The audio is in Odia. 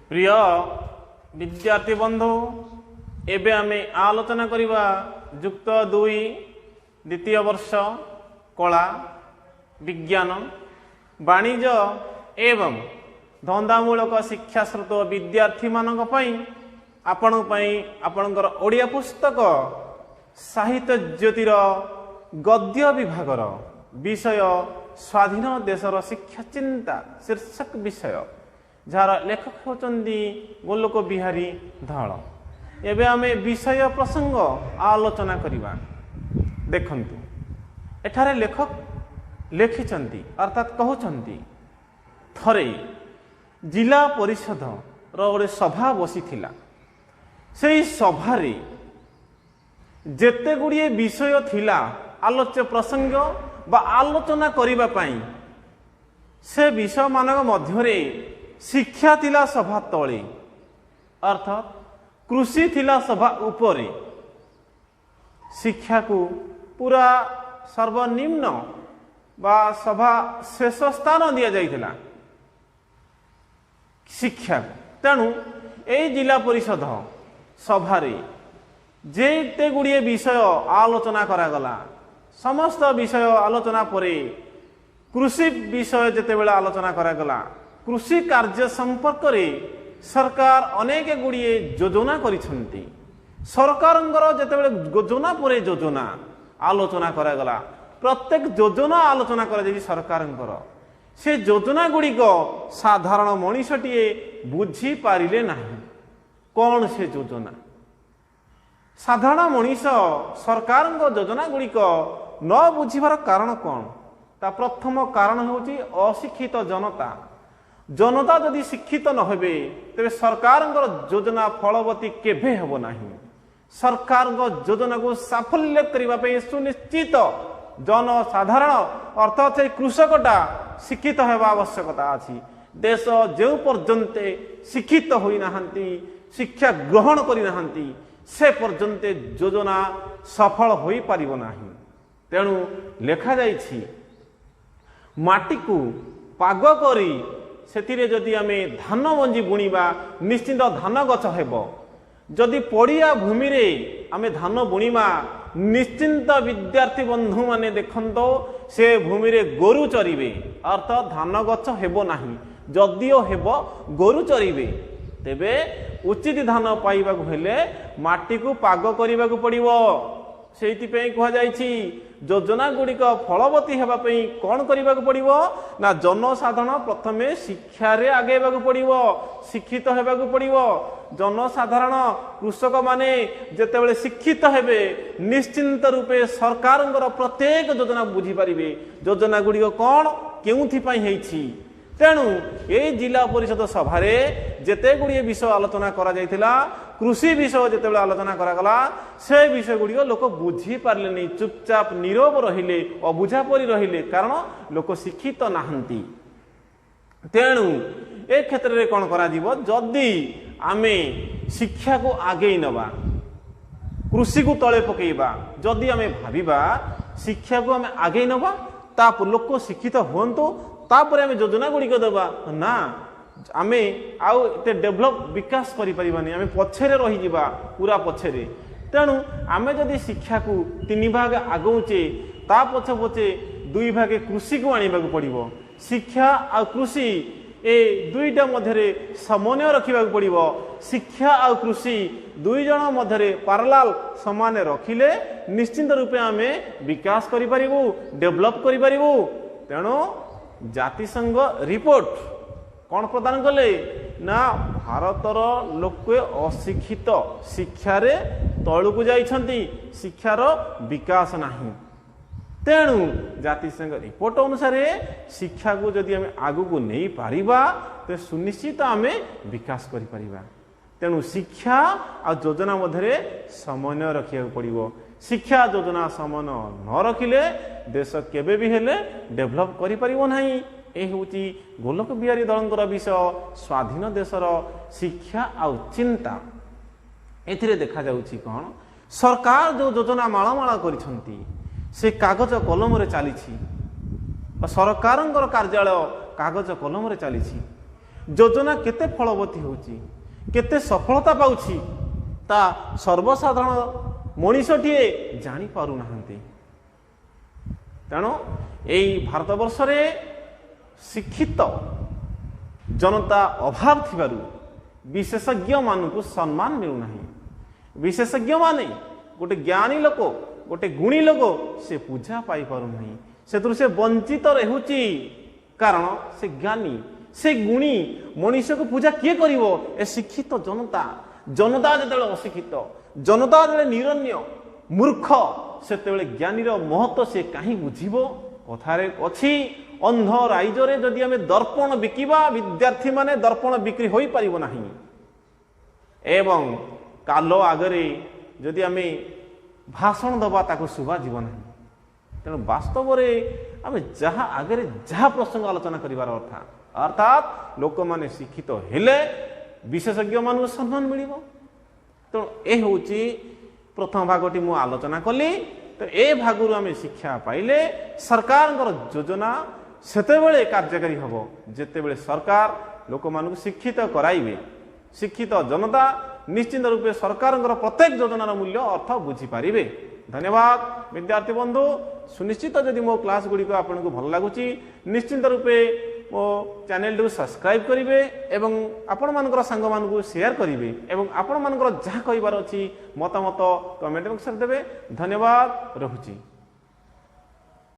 ପ୍ରିୟ ବିଦ୍ୟାର୍ଥୀ ବନ୍ଧୁ, ଏବେ ଆମେ ଆଲୋଚନା କରିବା ଯୁକ୍ତ ଦୁଇ ଦ୍ୱିତୀୟ ବର୍ଷ କଳା, ବିଜ୍ଞାନ, ବାଣିଜ୍ୟ ଏବଂ ଧନ୍ଦାମୂଳକ ଶିକ୍ଷାସ୍ରୋତ ବିଦ୍ୟାର୍ଥୀମାନଙ୍କ ପାଇଁ, ଆପଣଙ୍କ ପାଇଁ ଆପଣଙ୍କର ଓଡ଼ିଆ ପୁସ୍ତକ ସାହିତ୍ୟ ଜ୍ୟୋତିର ଗଦ୍ୟ ବିଭାଗର ବିଷୟ ସ୍ୱାଧୀନ ଦେଶର ଶିକ୍ଷା ଚିନ୍ତା ଶୀର୍ଷକ ବିଷୟ, ଯାହାର ଲେଖକ ହେଉଛନ୍ତି ଗୋଲୋକ ବିହାରୀ ଧଳ। ଏବେ ଆମେ ବିଷୟ ପ୍ରସଙ୍ଗ ଆଲୋଚନା କରିବା। ଦେଖନ୍ତୁ, ଏଠାରେ ଲେଖକ ଲେଖିଛନ୍ତି, ଅର୍ଥାତ୍ କହୁଛନ୍ତି, ଥରେ ଜିଲ୍ଲା ପରିଷଦର ଗୋଟେ ସଭା ବସିଥିଲା। ସେଇ ସଭାରେ ଯେତେ ଗୁଡ଼ିଏ ବିଷୟ ଥିଲା ଆଲୋଚ୍ୟ ପ୍ରସଙ୍ଗ ବା ଆଲୋଚନା କରିବା ପାଇଁ, ସେ ବିଷୟମାନଙ୍କ ମଧ୍ୟରେ ଶିକ୍ଷା ଥିଲା ସଭା ତଳେ, ଅର୍ଥାତ୍ କୃଷି ଥିଲା ସଭା ଉପରେ। ଶିକ୍ଷାକୁ ପୁରା ସର୍ବନିମ୍ନ ବା ସଭା ଶେଷ ସ୍ଥାନ ଦିଆଯାଇଥିଲା ଶିକ୍ଷାକୁ। ତେଣୁ ଏଇ ଜିଲ୍ଲା ପରିଷଦ ସଭାରେ ଯେତେ ଗୁଡ଼ିଏ ବିଷୟ ଆଲୋଚନା କରାଗଲା, ସମସ୍ତ ବିଷୟ ଆଲୋଚନା ପରେ କୃଷି ବିଷୟ ଯେତେବେଳେ ଆଲୋଚନା କରାଗଲା, କୃଷି କାର୍ଯ୍ୟ ସମ୍ପର୍କରେ ସରକାର ଅନେକ ଗୁଡ଼ିଏ ଯୋଜନା କରିଛନ୍ତି। ସରକାରଙ୍କର ଯେତେବେଳେ ଯୋଜନା ପରେ ଯୋଜନା ଆଲୋଚନା କରାଗଲା, ପ୍ରତ୍ୟେକ ଯୋଜନା ଆଲୋଚନା କରାଯାଇଛି ସରକାରଙ୍କର, ସେ ଯୋଜନା ଗୁଡ଼ିକ ସାଧାରଣ ମଣିଷଟିଏ ବୁଝିପାରିଲେ ନାହିଁ। କ'ଣ ସେ ଯୋଜନା? ସାଧାରଣ ମଣିଷ ସରକାରଙ୍କ ଯୋଜନା ଗୁଡ଼ିକ ନ ବୁଝିବାର କାରଣ କ'ଣ? ତା ପ୍ରଥମ କାରଣ ହେଉଛି ଅଶିକ୍ଷିତ ଜନତା। ଜନତା ଯଦି ଶିକ୍ଷିତ ନ ହେବେ, ତେବେ ସରକାରଙ୍କର ଯୋଜନା ଫଳବତୀ କେବେ ହେବ ନାହିଁ। ସରକାରଙ୍କ ଯୋଜନାକୁ ସାଫଲ୍ୟ କରିବା ପାଇଁ ସୁନିଶ୍ଚିତ ଜନସାଧାରଣ, ଅର୍ଥାତ୍ ସେଇ କୃଷକଟା ଶିକ୍ଷିତ ହେବା ଆବଶ୍ୟକତା ଅଛି। ଦେଶ ଯେଉଁ ପର୍ଯ୍ୟନ୍ତ ଶିକ୍ଷିତ ହୋଇନାହାନ୍ତି, ଶିକ୍ଷା ଗ୍ରହଣ କରିନାହାନ୍ତି, ସେ ପର୍ଯ୍ୟନ୍ତ ଯୋଜନା ସଫଳ ହୋଇପାରିବ ନାହିଁ। ତେଣୁ ଲେଖାଯାଇଛି, ମାଟିକୁ ପାଗ କରି ସେଥିରେ ଯଦି ଆମେ ଧାନ ମଞ୍ଜି ବୁଣିବା, ନିଶ୍ଚିନ୍ତ ଧାନ ଗଛ ହେବ। ଯଦି ପଡ଼ିଆ ଭୂମିରେ ଆମେ ଧାନ ବୁଣିବା, ନିଶ୍ଚିନ୍ତ ବିଦ୍ୟାର୍ଥୀ ବନ୍ଧୁମାନେ ଦେଖନ୍ତୁ, ସେ ଭୂମିରେ ଗୋରୁ ଚରିବେ, ଅର୍ଥାତ୍ ଧାନ ଗଛ ହେବ ନାହିଁ। ଯଦିଓ ହେବ, ଗୋରୁ ଚରିବେ। ତେବେ ଉଚିତ ଧାନ ପାଇବାକୁ ହେଲେ ମାଟିକୁ ପାଗ କରିବାକୁ ପଡ଼ିବ। ସେଇଥିପାଇଁ କୁହାଯାଇଛି, ଯୋଜନା ଗୁଡ଼ିକ ଫଳବତୀ ହେବା ପାଇଁ କ'ଣ କରିବାକୁ ପଡ଼ିବ ନା, ଜନସାଧାରଣ ପ୍ରଥମେ ଶିକ୍ଷାରେ ଆଗେଇବାକୁ ପଡ଼ିବ, ଶିକ୍ଷିତ ହେବାକୁ ପଡ଼ିବ। ଜନସାଧାରଣ କୃଷକମାନେ ଯେତେବେଳେ ଶିକ୍ଷିତ ହେବେ, ନିଶ୍ଚିନ୍ତ ରୂପେ ସରକାରଙ୍କର ପ୍ରତ୍ୟେକ ଯୋଜନା ବୁଝିପାରିବେ, ଯୋଜନା ଗୁଡ଼ିକ କ'ଣ, କେଉଁଥିପାଇଁ ହେଇଛି। ତେଣୁ ଏଇ ଜିଲ୍ଲା ପରିଷଦ ସଭାରେ ଯେତେ ଗୁଡ଼ିଏ ବିଷୟ ଆଲୋଚନା କରାଯାଇଥିଲା, କୃଷି ବିଷୟ ଯେତେବେଳେ ଆଲୋଚନା କରାଗଲା, ସେ ବିଷୟ ଗୁଡ଼ିକ ଲୋକ ବୁଝିପାରିଲେନି, ଚୁପଚାପ ନିରବ ରହିଲେ, ଅବୁଝା ପରି ରହିଲେ, କାରଣ ଲୋକ ଶିକ୍ଷିତ ନାହାନ୍ତି। ତେଣୁ ଏ କ୍ଷେତ୍ରରେ କ'ଣ କରାଯିବ? ଯଦି ଆମେ ଶିକ୍ଷାକୁ ଆଗେଇ ନେବା, କୃଷିକୁ ତଳେ ପକେଇବା, ଯଦି ଆମେ ଭାବିବା ଶିକ୍ଷାକୁ ଆମେ ଆଗେଇ ନେବା, ତା ଲୋକ ଶିକ୍ଷିତ ହୁଅନ୍ତୁ, ତାପରେ ଆମେ ଯୋଜନା ଗୁଡ଼ିକ ଦେବା, ନା ଆମେ ଆଉ ଏତେ ଡେଭଲପ ବିକାଶ କରିପାରିବାନି, ଆମେ ପଛରେ ରହିଯିବା, ପୁରା ପଛରେ। ତେଣୁ ଆମେ ଯଦି ଶିକ୍ଷାକୁ ତିନି ଭାଗ ଆଗଉଛେ, ତା ପଛେ ପଛେ ଦୁଇ ଭାଗେ କୃଷିକୁ ଆଣିବାକୁ ପଡ଼ିବ। ଶିକ୍ଷା ଆଉ କୃଷି ଏ ଦୁଇଟା ମଧ୍ୟରେ ସମନ୍ୱୟ ରଖିବାକୁ ପଡ଼ିବ। ଶିକ୍ଷା ଆଉ କୃଷି ଦୁଇ ଜଣ ମଧ୍ୟରେ ପାରାଲାଲ ସମାନ ରଖିଲେ ନିଶ୍ଚିନ୍ତ ରୂପେ ଆମେ ବିକାଶ କରିପାରିବୁ, ଡେଭଲପ କରିପାରିବୁ। ତେଣୁ ଜାତିସଂଘ ରିପୋର୍ଟ କ'ଣ ପ୍ରଦାନ କଲେ ନା, ଭାରତର ଲୋକେ ଅଶିକ୍ଷିତ, ଶିକ୍ଷାରେ ତଳକୁ ଯାଇଛନ୍ତି, ଶିକ୍ଷାର ବିକାଶ ନାହିଁ। ତେଣୁ ଜାତିସଂଘ ରିପୋର୍ଟ ଅନୁସାରେ ଶିକ୍ଷାକୁ ଯଦି ଆମେ ଆଗକୁ ନେଇପାରିବା, ତେବେ ସୁନିଶ୍ଚିତ ଆମେ ବିକାଶ କରିପାରିବା। ତେଣୁ ଶିକ୍ଷା ଆଉ ଯୋଜନା ମଧ୍ୟରେ ସମନ୍ୱୟ ରଖିବାକୁ ପଡ଼ିବ। ଶିକ୍ଷା ଯୋଜନା ସମନ୍ୱୟ ନ ରଖିଲେ ଦେଶ କେବେ ବି ହେଲେ ଡେଭଲପ କରିପାରିବ ନାହିଁ। ଏ ହେଉଛି ଗୋଲକ ବିହାରୀ ଦଳଙ୍କର ବିଷୟ ସ୍ୱାଧୀନ ଦେଶର ଶିକ୍ଷା ଆଉ ଚିନ୍ତା। ଏଥିରେ ଦେଖାଯାଉଛି କ'ଣ? ସରକାର ଯେଉଁ ଯୋଜନା ମାଳମାଳ କରିଛନ୍ତି, ସେ କାଗଜ କଲମରେ ଚାଲିଛି ବା ସରକାରଙ୍କର କାର୍ଯ୍ୟାଳୟ କାଗଜ କଲମରେ ଚାଲିଛି। ଯୋଜନା କେତେ ଫଳବତୀ ହେଉଛି, କେତେ ସଫଳତା ପାଉଛି, ତା ସର୍ବସାଧାରଣ ମଣିଷଟିଏ ଜାଣିପାରୁନାହାନ୍ତି। ତେଣୁ ଏଇ ଭାରତବର୍ଷରେ ଶିକ୍ଷିତ ଜନତା ଅଭାବ ଥିବାରୁ ବିଶେଷଜ୍ଞମାନଙ୍କୁ ସମ୍ମାନ ମିଳୁନାହିଁ। ବିଶେଷଜ୍ଞମାନେ, ଗୋଟେ ଜ୍ଞାନୀ ଲୋକ, ଗୋଟେ ଗୁଣୀ ଲୋକ, ସେ ପୂଜା ପାଇପାରୁନାହିଁ, ସେଥିରୁ ସେ ବଞ୍ଚିତ ରହୁଛି। କାରଣ ସେ ଜ୍ଞାନୀ, ସେ ଗୁଣୀ ମଣିଷକୁ ପୂଜା କିଏ କରିବ? ଏ ଶିକ୍ଷିତ ଜନତା। ଜନତା ଯେତେବେଳେ ଅଶିକ୍ଷିତ, ଜନତା ଯେତେବେଳେ ନିରନ୍ୟ ମୂର୍ଖ, ସେତେବେଳେ ଜ୍ଞାନୀର ମହତ୍ଵ ସେ କାହିଁ ବୁଝିବ? କଥାରେ ଅଛି, ଅନ୍ଧ ରାଇଜରେ ଯଦି ଆମେ ଦର୍ପଣ ବିକିବା ବିଦ୍ୟାର୍ଥୀମାନେ, ଦର୍ପଣ ବିକ୍ରି ହୋଇପାରିବ ନାହିଁ। ଏବଂ କାଲ ଆଗରେ ଯଦି ଆମେ ଭାଷଣ ଦେବା, ତାକୁ ଶୁଭାଯିବ ନାହିଁ। ତେଣୁ ବାସ୍ତବରେ ଆମେ ଯାହା ଆଗରେ ଯାହା ପ୍ରସଙ୍ଗ ଆଲୋଚନା କରିବାର ଅର୍ଥ, ଅର୍ଥାତ୍ ଲୋକମାନେ ଶିକ୍ଷିତ ହେଲେ ବିଶେଷଜ୍ଞମାନଙ୍କୁ ସମ୍ମାନ ମିଳିବ। ତେଣୁ ଏ ହେଉଛି ପ୍ରଥମ ଭାଗଟି ମୁଁ ଆଲୋଚନା କଲି। ତ ଏ ଭାଗରୁ ଆମେ ଶିକ୍ଷା ପାଇଲେ, ସରକାରଙ୍କର ଯୋଜନା ସେତେବେଳେ କାର୍ଯ୍ୟକାରୀ ହେବ ଯେତେବେଳେ ସରକାର ଲୋକମାନଙ୍କୁ ଶିକ୍ଷିତ କରାଇବେ। ଶିକ୍ଷିତ ଜନତା ନିଶ୍ଚିତ ରୂପେ ସରକାରଙ୍କର ପ୍ରତ୍ୟେକ ଯୋଜନାର ମୂଲ୍ୟ ଅର୍ଥ ବୁଝିପାରିବେ। ଧନ୍ୟବାଦ ବିଦ୍ୟାର୍ଥୀ ବନ୍ଧୁ। ସୁନିଶ୍ଚିତ ଯଦି ମୋ କ୍ଲାସ୍ ଗୁଡ଼ିକ ଆପଣଙ୍କୁ ଭଲ ଲାଗୁଛି, ନିଶ୍ଚିନ୍ତ ରୂପେ ମୋ ଚ୍ୟାନେଲଟିକୁ ସବସ୍କ୍ରାଇବ୍ କରିବେ ଏବଂ ଆପଣମାନଙ୍କର ସାଙ୍ଗମାନଙ୍କୁ ସେୟାର କରିବେ ଏବଂ ଆପଣମାନଙ୍କର ଯାହା କହିବାର ଅଛି ମତାମତ କମେଣ୍ଟ ବକ୍ସରେ ଦେବେ। ଧନ୍ୟବାଦ, ରହୁଛି।